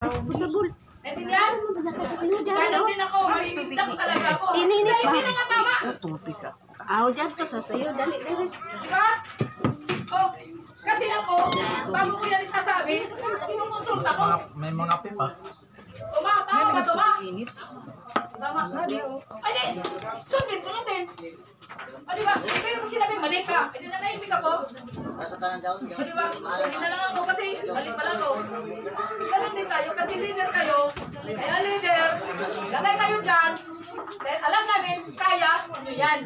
Usabol. Naintindihan? Ganon din ako, maninda ko talaga ako. Ininit Dahil ba? hindi na nga tama. Aw, dyan to sa sayo. Dali, dali. Di ba? Oh, kasi ako, bago ko yan isasabi, kinukonsulta ko. May mga pipa. Uma, tama ba ito, ma? Tama. Ay, di. Sundin ko lang din. O, di ba? Pero kung sinabi, mali ka. Ay, di nanahimik ako. O, di ba? Sundin na lang ako kasi mali pala ako. Ganun din tayo kasi leader kayo. Kaya leader, lagay kayo dyan. Dahil alam namin, kaya nyo yan.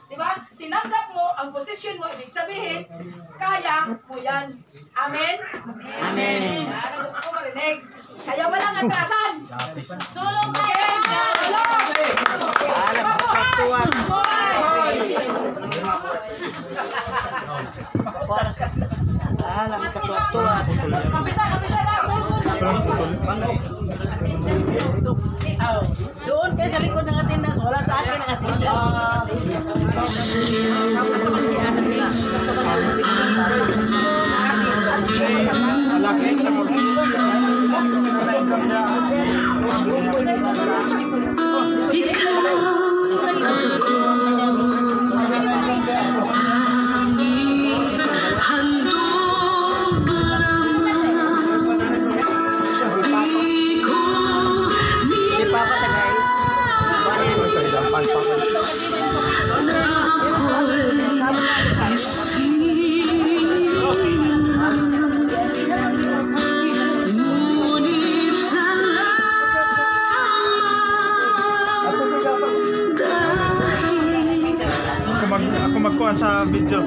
Di ba? Tinanggap mo ang posisyon mo, ibig sabihin, kaya mo yan. Amen? Amen. Yan ang gusto ko marinig. Kaya walang atrasan. Sulong kayo! Sulong! Mabuhay! Mabuhay! Alam katuwa-tuwa. Kampisa, kampisa na! Doon kayo sa likod ng attendance. Wala sa akin ang attendance. Si Papa tagay. Ako magkuhan sa video.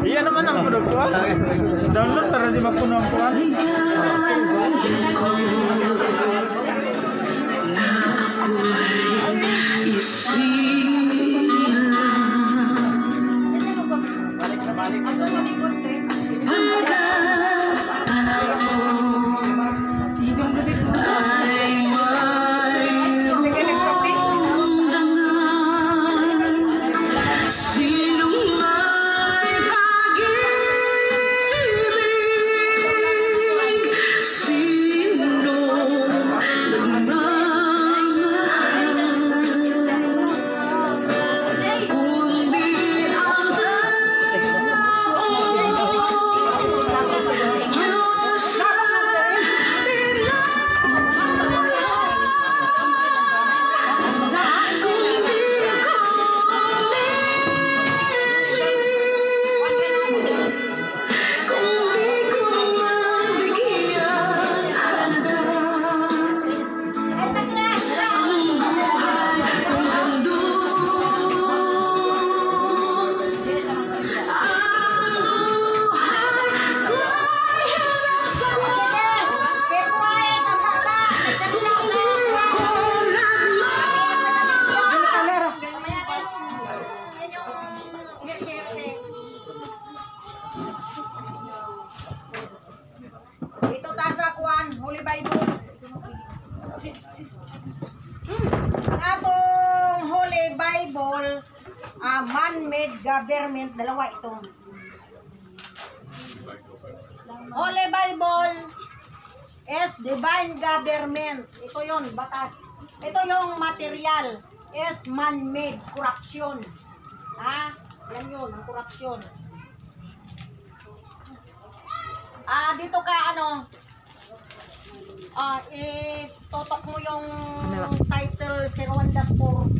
Iya naman ang produkto ah. Download para di mapuno ang kuhan. Sinong may pag-ibig? Sino nagmamahal? Kundi ang tao Diyos ang kundi ko Kung di ko mabigyan halaga ang buhay kong handog, ang buhay ko'y hirap sa Kung di ko nagmamahal. Dito ta sa kuan, Holy Bible. Ang atong Holy Bible, man-made government, dalawa ito. Holy Bible is divine government. Ito yon batas. Ito yung material is man-made corruption. Ha? Yan yun, ang corruption. Dito ka ano, itutok mo yung title 01-4.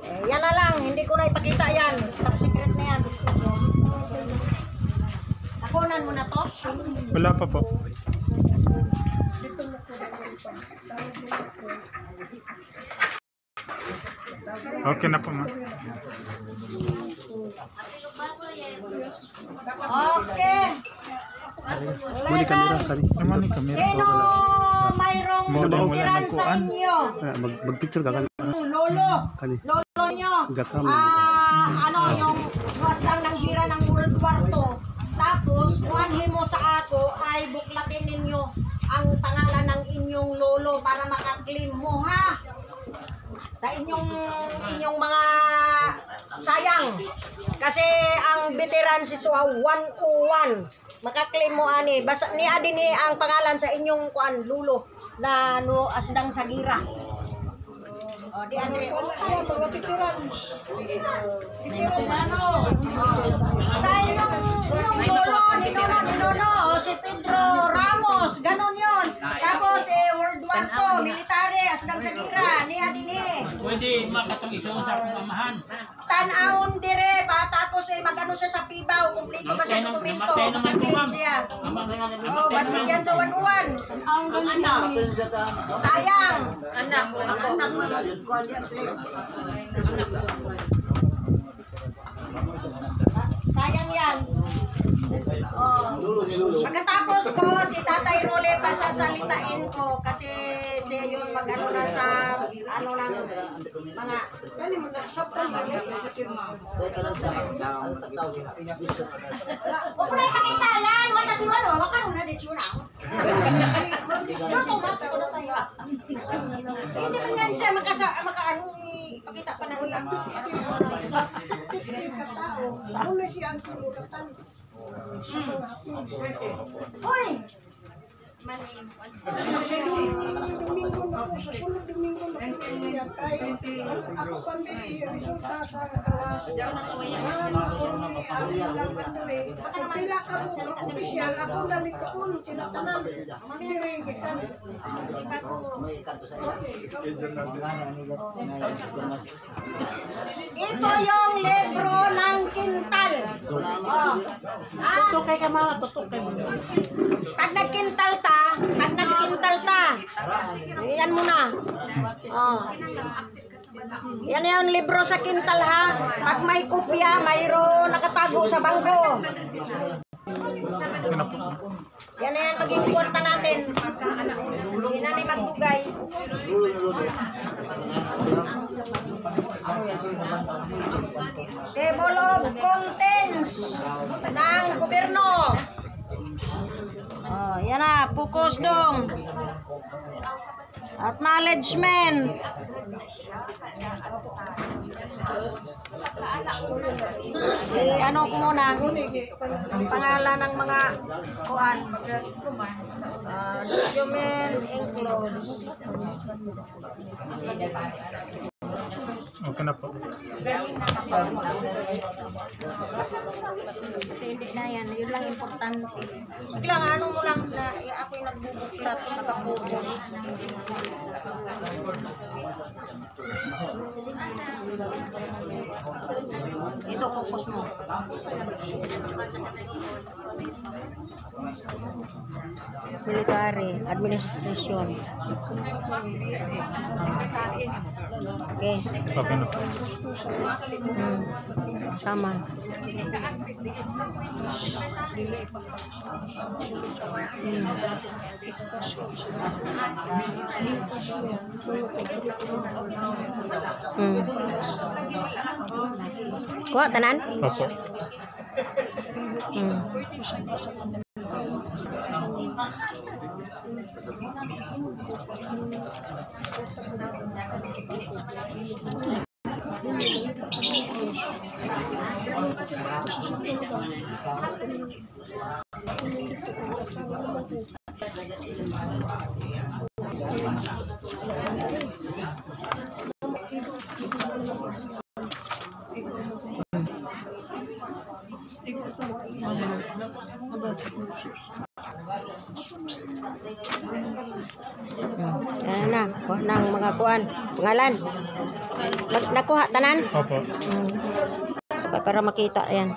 Eh, yan na lang, hindi ko na ipakita yan. Top secret na yan. Nakunan mo na to? Wala pa po. Okay na po ma. Okay. Lesson. Naman ni kamera. Sino mayroong Mo na wala tiran sa nagkuan. inyo? Mag-picture ka kan. Lolo. Kani. Lolo nyo. Gakam. Ano yung was lang ng gira ng World War II. Tapos, kuhanhin mo sa ako ay buklatin ninyo ang pangalan ng inyong lolo para makaklaim mo, ha? Sa inyong inyong mga sayang. Kasi ang veteran si Suha 101. Maka-claim mo ani. Basta ni adin ni ang pangalan sa inyong kuan lulo na no asdang sagira. O di Andre. Mga veterans. Sa inyong inyong lolo, ni Nono, ni Nono, o si Pedro Ramos, ganon yon. Tapos eh, World War II, military, asdang sagira, ni adini. Pwede makatong isuon sa akong amahan. Tan-awon dire pa tapos eh magano siya sa pibaw, kumpleto ba siya dokumento, Namatay naman ko, maka-claim ma'am. siya. Namatay Oh, naman. ba't yan sa 1-1? Sayang. Anak, ako. Sayang yan. Oh. Pagkatapos ko, si Tatay Role pasasalitain ko kasi siya yun mag-ano na sa ano ng mga Kani mo na-accept ba? Huwag mo na ipakita yan! Wala si Wano, wala ka na di siya na. Joto, mata ko na sa'yo. Hindi man yan siya makasa, makaano, pakita pa na nila. Katao. Muna siya ang tinuratan. Hoy! Sa Domingo na ako, sa sunod Domingo na ako niya kay ako pa may resulta sa gawas. Ma'am, ako lang Andre. Pila ka mo opisyal, ako nalituon sila tanan. Dire gikan. Ito yung libro ng kintal. Oh. Ah, Tutok kay mama, tutok kay mama. pag nagkintal ta, pag nagkintal ta, yan muna. Oh. Yan yung libro sa kintal ha. Pag may kopya, mayroon nakatago sa bangko. Okay na po. Yan na yan, maging kwarta natin. Hindi na ni magbugay. Table of contents ng gobyerno. Oh, yan na, focus dong. Acknowledgement. Eh, ano ko muna? Ang pangalan ng mga kuan. Ah, document enclosed. Okay na po. Kasi hindi na yan. Yun lang importante. Wag lang, ano mo lang na ako yung nagbubuklat, nakapokus. Ito, focus mo. Military, administration. Okay. Okay na po. Sama. Kuha, tanan? Opo. Yan na, kuha na ang mga kuan. Pangalan. Nakuha, tanan? Opo. Para makita yan.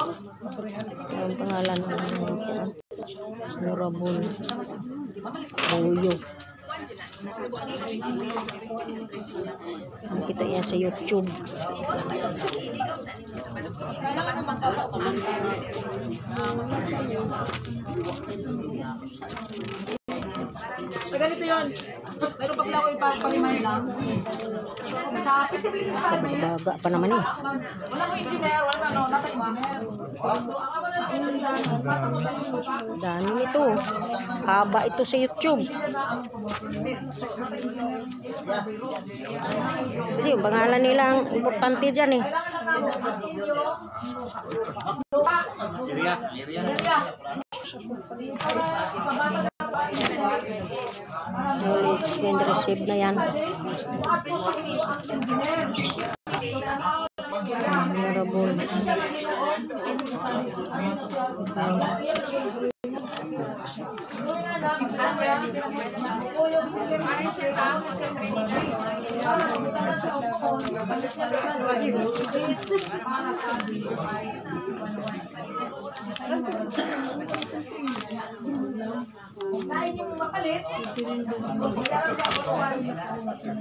Ang pangalan ng kuan. Honorable Buyo. Kita yan sa YouTube. Ganito yun. Meron pa pala ako ipapaliman lang. Sa feasibility studies, Baga pa naman eh. wala ko engineer, wala ano, nasa engineer. So, ang ako na lang pasa ko tayo lupa. Dami nito. Haba ito sa YouTube. Kasi yung pangalan nila ang importante dyan eh. Kailangan na kamo ang inyong lupa. Area. Area. Para ipabasa na po ang engineer. Knowledge and receive na yan. Studies, ato sa inyo ang engineer. Honorable. Siya maginoon, feasibility studies. Ano siya?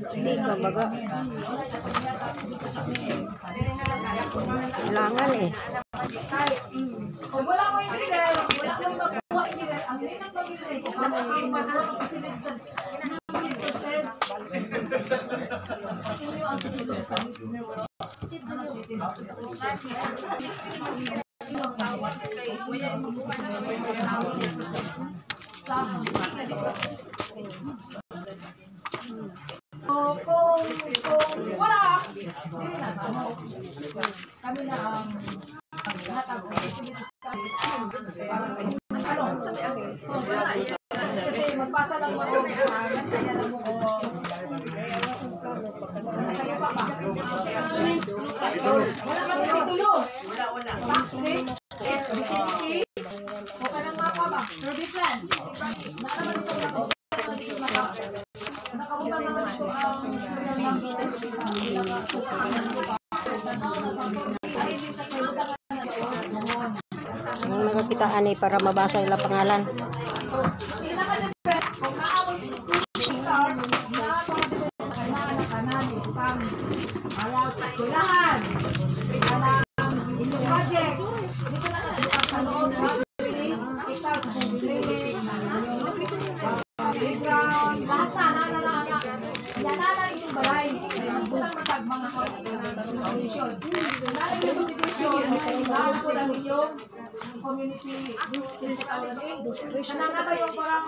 Hindi ka baga. Kailangan eh. Kung wala mo engineer, wala kang makuha engineer, ang hindi nagpag-engineer, kung ano ang magawa ng president sa 90%. Inyo ang president sa So, kung wala, hindi na sa ano. Kami na ang lahat ang feasibility studies para sa ano. Kasi magpasa lang mo, kaya lang mo. Kaya pa ba? Wala kang titulo. Wala, wala. Tax rate, SBCC, o kanang mapa ba? Survey plan. Naman ito nakausap naman ito ang Ang nakakitaan eh para mabasa nila pangalan. Pinaka-the best, kung naamoy stars, napaka-the best na kanan, utang, para sa eskwelahan, para inyong project. Dito na sa loob ng hectares sa clinic, playground, lahat na, na, na, na, na. Yan na inyong balay. Kaya hindi lang matag mga subdivision. Na inyong subdivision, lahat po lang inyong community. Kanana ba yung parang